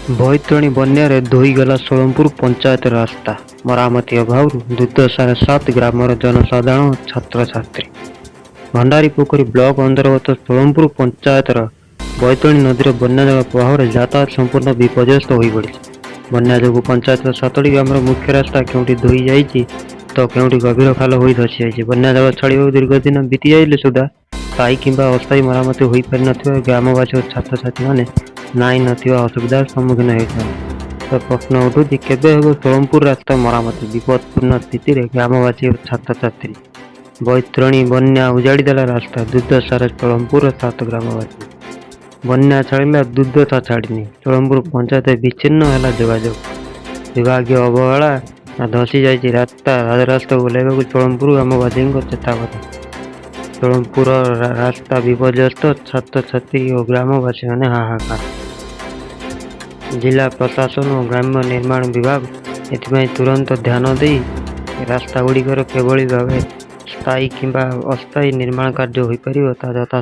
ବୈତରଣୀ ବନ୍ୟାରେ ଧୋଇଗଲା ଷୋଳମପୁର ପଞ୍ଚାୟତ ରାସ୍ତା। ମରାମତି ଅଭାବରୁ ଦୁର୍ଦ୍ଦଶାରେ ସାତ ଗ୍ରାମର ଜନସାଧାରଣ ଓ ଛାତ୍ରଛାତ୍ରୀ। ଭଣ୍ଡାରିପୋଖରୀ ବ୍ଲକ ଅନ୍ତର୍ଗତ ଷୋଳମପୁର ପଞ୍ଚାୟତର ବୈତରଣୀ ନଦୀର ବନ୍ୟାଜଳ ପ୍ରଭାବରେ ଯାତାୟାତ ସମ୍ପୂର୍ଣ୍ଣ ବିପର୍ଯ୍ୟସ୍ତ ହୋଇପଡ଼ିଛି। ବନ୍ୟା ଯୋଗୁଁ ପଞ୍ଚାୟତର ସାତଟି ଗ୍ରାମର ମୁଖ୍ୟ ରାସ୍ତା କେଉଁଠି ଧୋଇ ଯାଇଛି ତ କେଉଁଠି ଗଭୀର ଖାଲ ହୋଇ ଧସିଯାଇଛି। ବନ୍ୟାଜଳ ଛାଡ଼ିବାକୁ ଦୀର୍ଘ ଦିନ ବିତିଯାଇଥିଲେ ସୁଦ୍ଧା ସ୍ଥାୟୀ କିମ୍ବା ଅସ୍ଥାୟୀ ମରାମତି ହୋଇପାରିନଥିବା ଗ୍ରାମବାସୀ ଓ ଛାତ୍ରଛାତ୍ରୀମାନେ ନାହିଁ ନଥିବା ଅସୁବିଧାର ସମ୍ମୁଖୀନ ହେଉଛନ୍ତି। ତ ପ୍ରଶ୍ନ ଉଠୁଛି, କେବେ ହେବ ଷୋଳମପୁର ରାସ୍ତା ମରାମତି? ବିପଦପୂର୍ଣ୍ଣ ସ୍ଥିତିରେ ଗ୍ରାମବାସୀ ଓ ଛାତ୍ରଛାତ୍ରୀ। ବୈତରଣୀ ବନ୍ୟା ଉଜାଡ଼ିଦେଲା ରାସ୍ତା, ଦୁର୍ଦ୍ଦଶାରେ ଷୋଳମପୁରର ସାତ ଗ୍ରାମବାସୀ। ବନ୍ୟା ଛାଡ଼ିଲା, ଦୁର୍ଦ୍ଦଶା ଛାଡ଼ିନି। ଷୋଳମପୁର ପଞ୍ଚାୟତ ବିଚ୍ଛିନ୍ନ ହେଲା ଯୋଗାଯୋଗ। ବିଭାଗୀୟ ଅବହେଳା ନା ଧସି ଯାଇଛି ରାସ୍ତା? ରାଜରାସ୍ତାକୁ ଓହ୍ଲାଇବାକୁ ଷୋଳମପୁର ଗ୍ରାମବାସୀଙ୍କ ଚେତାବନୀ। ଷୋଳମପୁର ରାସ୍ତା ବିପର୍ଯ୍ୟସ୍ତ, ଛାତ୍ରଛାତ୍ରୀ ଓ ଗ୍ରାମବାସୀମାନେ ହାହାକାର। ଜିଲ୍ଲା ପ୍ରଶାସନ ଓ ଗ୍ରାମ୍ୟ ନିର୍ମାଣ ବିଭାଗ ଏଥିପାଇଁ ତୁରନ୍ତ ଧ୍ୟାନ ଦେଇ ରାସ୍ତାଗୁଡ଼ିକର କିଭଳି ଭାବେ ସ୍ଥାୟୀ କିମ୍ବା ଅସ୍ଥାୟୀ ନିର୍ମାଣ କାର୍ଯ୍ୟ ହୋଇପାରିବ, ତାହା ଯଥା